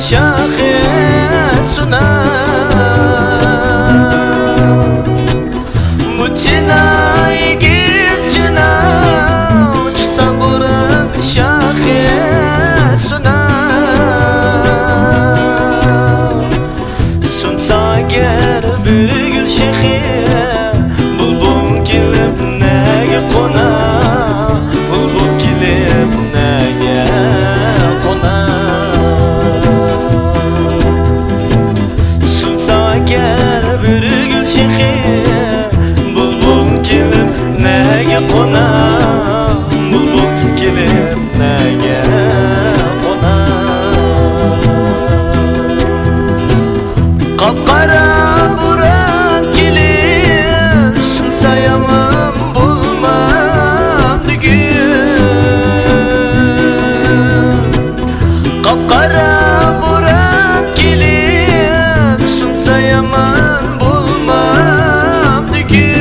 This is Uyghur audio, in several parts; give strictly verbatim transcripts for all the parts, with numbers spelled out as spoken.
شاخى سۇناپ، بۇ چىنا، ئېگىز چىنا، ئۇچسا بوران شاخى سۇناپ. سۇنسا ئەگەر بىر گۈل شېخى، بۇلبۇل كېلىپ نەگە قونا؟ بۇلبۇل كېلىپ نەگە قونا؟ سۇنسا ئەگەر بىر گۈل شېخى، بۇلبۇل كېلىپ نەگە قونا؟ بۇلبۇل كېلىپ نەگە قونا؟ قاپقارا بوران كېلىپ سۇنسا يامان بولمامدىكىن؟ قاپقارا بوران كېلىپ سۇنسا يامان بولمامدىكىن؟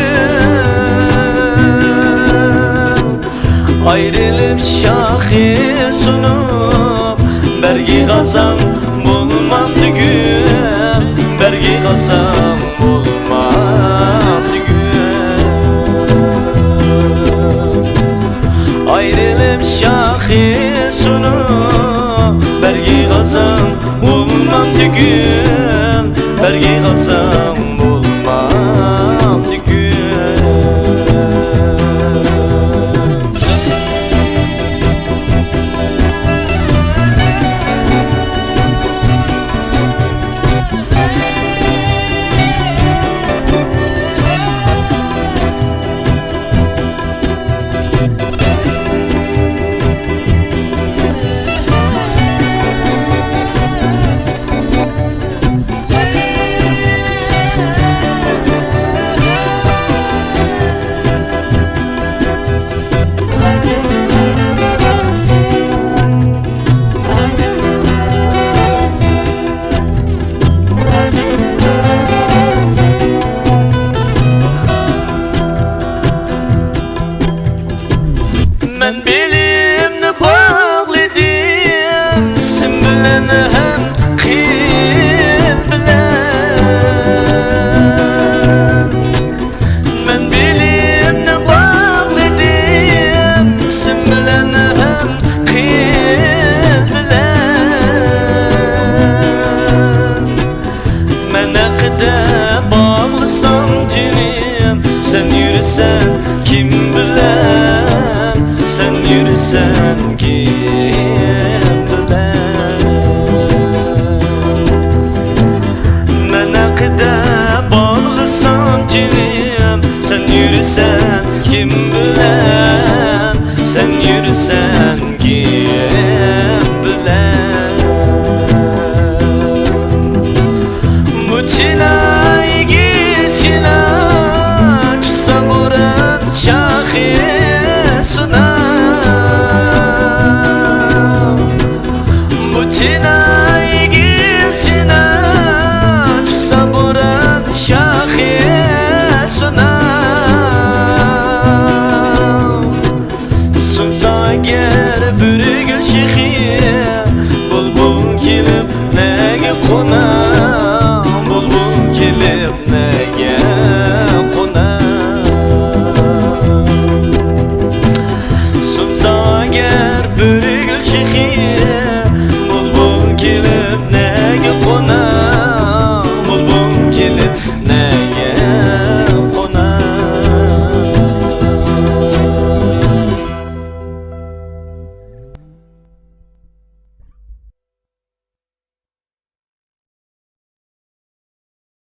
ئايرىلىپ شاخى سۇنۇپ، بەرگى قالساڭ بولمامدىكىن؟ بەرگى قالساڭ بولمامدىكىن؟ ئايرىلىپ شاخى سۇنۇپ، بەرگى قالساڭ بولمامدىكىن؟ بەرگى قالساڭ بولمامدىكىن؟ مەن بېلىمنى باغلىدىم سىم بىلەن ھەم قىل بىلەن. مەن بېلىمنى باغلىدىم سىم بىلەن ھەم قىل بىلەن. مەن ھەققىدە باغلىسام جېنىم، سەن يۈرىسەن كىم بىلەن؟ سەن يۈرىسەن كىم بىلەن؟ مەن ھەققىدە باغلىسام جېنىم، سەن يۈرىسەن كىم بىلەن؟ سەن يۈرىسەن كىم بىلەن؟ بۇ چىنا، ئېگىز چىنا، چىقسا بوران شاخى سۇناپ. بۇ چىنا، ئېگىز چىنا، چىقسا بوران شاخى سۇناپ. سۇنسا ئەگەر بىر گۈل شېخى، بۇلبۇل كېلىپ نەگە قونا؟ بۇلبۇل كېلىپ نەگە قونا؟ سۇنسا ئەگەر بىر گۈل شېخى، بۇلبۇل كېلىپ نەگە قونا؟ بۇلبۇل كېلىپ